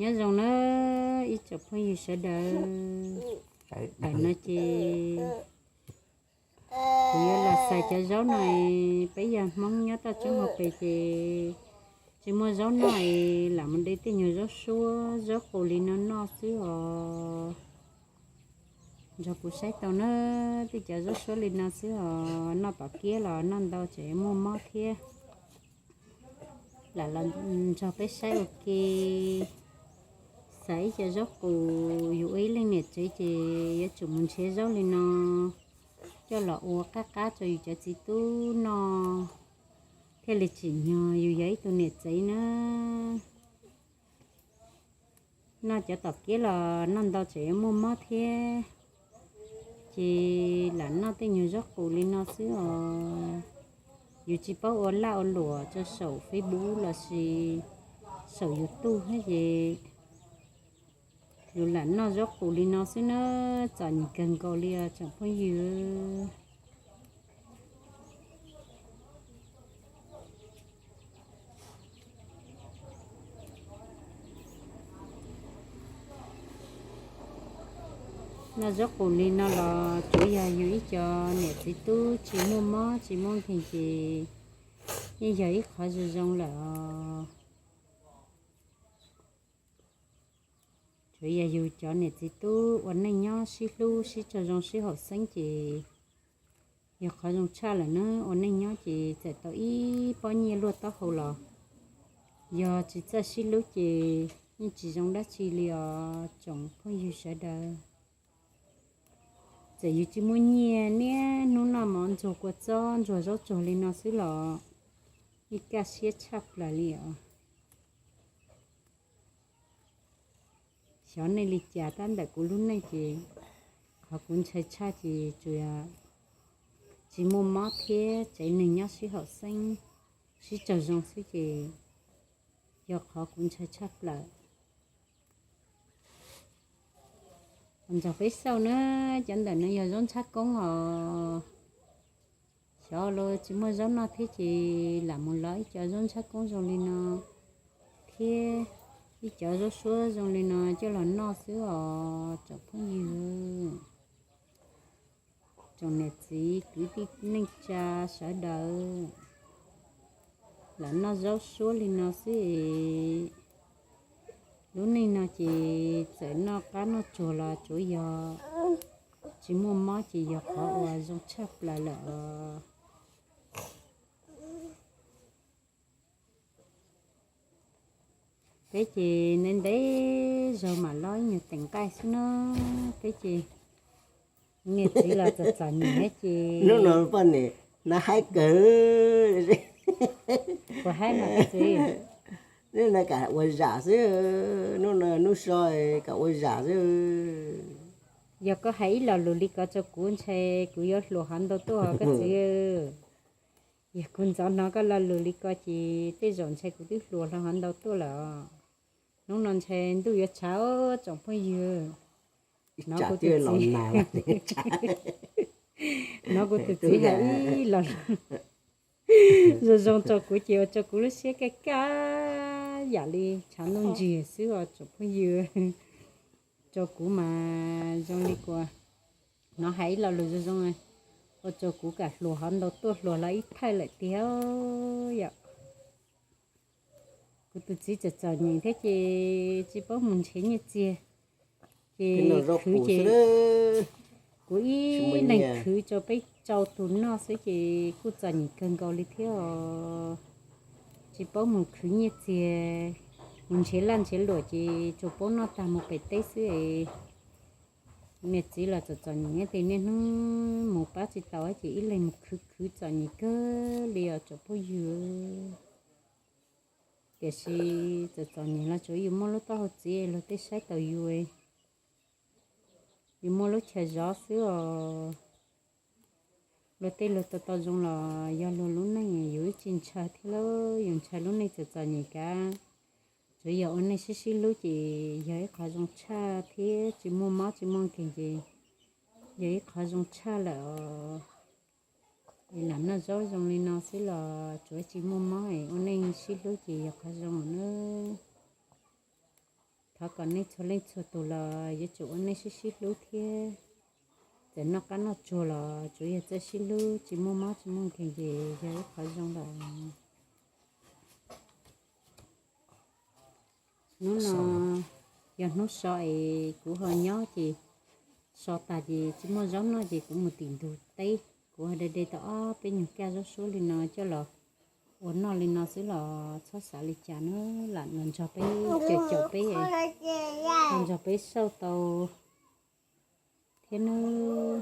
Nyob zoo na ib tsoom phooj ywg sawv daws, ntawm no ces kuv yuav los xaws cov zaub no. Peb yog Hmoob nyob toj roob hauv pes ces tsis muaj zaub noj es lam mus de tej nyuag zaub suab zaub qus li no noj xwb os. Nrog kuv saib tau na, tej cov zaub suab li no xwb os, noj tom kiab los noj ntau tseem muaj mob thiab. Lam los nrog peb saib ua ke, xaws ib co zaub qus. Yus ua ib leej niam tsev ces yuav tsum mus nrhiav zaub li no coj los ua qab qab rau yus cov txiv tub noj thiaj li tsim nyog yus yog ib tug niam tsev na. Noj cov tom kiab los noj ntau tseem yuav muaj mob thiab. Ces lam noj tej nyuag zaub qus li no xwb os. Yus tsis paub ua laj ua luam rau saum Facebook lossis saum YouTube thiab ces yus lam noj zaub qus li no xwb na, txom nyem kawg nkaus li os tsoom phooj ywg. Noj zaub qus li no los tsuav yog yus ib co niam txiv tub tsis muaj mob tsis muaj nkeeg ces yeej yog ib qhov zoo zoo lawm os. Tsuav yog yus cov niam txiv tub ua neej nyob sib hlub sib tsaug zoo sib haum xeeb ces yog qhov zoo tshaj lawm na. Ua neej nyob ces txawm tau ib pob nyiaj luaj taub hau los yog tsis txawj sib hlub ces yeej tsis zoo dab tsi li os tsoom phooj ywg sawv daws. Txawm yus tsis muaj nyiaj niaj hnub noj mov ntxuag kua txob ntxuag zaub tsuag li no xwb los yeej kaj siab tshaj plaws li os. Xyov nej li cas tab ntawm kuv lub neej ces qhov kuv ntshai tshaj ces tsuas yog tsis muaj mob thiab tsev neeg nyob sib haum xeeb sib tsaug zoo xwb ces yog qhov kuv ntshai tshaj plaws. Nrog peb xauj na, cov ntawm no yog zaub ntxhab koob os. Xyov los tsis muaj zaub noj thiab ces lam mus lov ib co zaub ntxhab koob zoo li no thiab ib co zaub suab zoo li no coj los noj xwb os tsoom phooj ywg. Tsoom niam txiv kwv tij neej tsa sawv daws, lam noj zaub suab li no xwb es lub neej no ces txawm noj qab noj tsuag los tsuav yog tsis muaj mob ces yog qhov uas zoo tshaj plaws lawm os. Peb ces ntev ntev zog mam lov ib nyuag teem nqaij xwb na. Peb ces niam txiv los txom txom nyem thiab ces hnub no poj niam na haib kawg. Puas haib mas koj txiv? Hnub no kam ua zam xwb, hnub no hnub so kam ua zam xwb. Yog koj hais ib lo lus li ko rau kuv ntshai kuv yuav hluas hov ntau tuaj koj txiv. Yog kuv ntxov hnov koj lo lus li ko ces tej zaum ntshai kuv twb hluas hlo hov ntau tuaj lawm. Hnub no ntshai ntuj yuav tshav tsoom phooj ywg. Hnov kuv tus txiv, hnov kuv tus txiv hais ib lo lus zoo zoo rau kuv ces ua rau kuv lub siab kaj kaj yam li tshav ntuj ntsiag xwb os tsoom phooj ywg. Rau kuv mas zoo li kuv hnov hais ib lo lus zoo zoo, ua rau kuv kam hluas hov ntau tuaj hluas hlo ib thawj lawm tiag yom. Kuv tus txiv txom txom nyem thiab ces tsis paub mus nrhiav nyiaj txiag, ces khwv ces kuv ib leeg khwv rau peb rau tus noj xwb ces kuj txom nyem kawg nkaus li thiab os. Tsis paub mus khwv nyiaj txiag, mus nrhiav laj nrhiav luam ces tsuas paub noj tag mus pem teb xwb es. Niam txiv los txom txom nyem nyob ces niaj hnub mus pab tsis tau ces ib leeg mus khwv khwv txom nyem kawg li os tsoom phooj ywg. Tiam sis txom txom nyem los tsuav yus muaj lub taub hau txiv luag tej saib taus yus, yus muaj lub chaw zov xwb os. Luag tej luag tau tau zoo los yog luag lub neej, yus ib tsis ntshaw thiab lauj, yus ntshaw lub neej txom txom nyem kav. Tsuav yog ua neej sib sib hlub ces yog ib qhov zoo tshaj thiab tsis muaj mob tsis muaj nkeeg ces yog ib qhov zoo tshaj lawm os. Es lam noj zaub zoo li no xwb los tsuav tsis muaj mob es ua neej sib hlub ces yog qhov zoo na. Thov kom nej txhua leej txhua tus los yuav tsum ua neej sib sib hlub thiab. Txawm noj qab noj tsuag los tsuav yog txawj sib hlub, tsis muaj mob tsis muaj nkeeg ces yog ib qhov zoo lawm. Hnub no yog hnub so es kuv ho nyob ces so tas ces tsis muaj zaub noj ces kuv mus tim ntug teb, kuv ho de de tau ob peb nyuag kaj zaub suab li no coj los ua noj li no xwb los txhob xav li cas na, lam los nrog peb caum caum peb, los nrog peb xauj tau thiab nawb.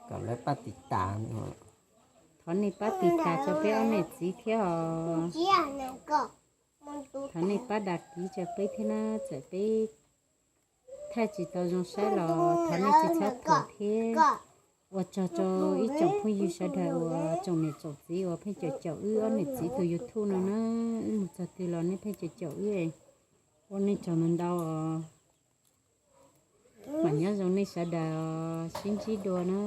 Kom lawv pab tiv tas. Thov nej pab tiv tas rau peb ob niam txiv thiab os. Thov nej pab đăng ký rau peb thiab na, txawm peb thaij tsis tau zoo saib los thov nej tsis txhob thuam thiab. Ua tsaug rau ib tsoom phooj ywg sawv daws uas tsoom niam tsoom txiv uas pheej caum caum wb ob niam txiv tus YouTube no na, wb mus txog twg los nej pheej caum caum wb, ua nej tsaug ntau ntau os. Mam nyob zoo nej sawv daws, sib ntsib dua na.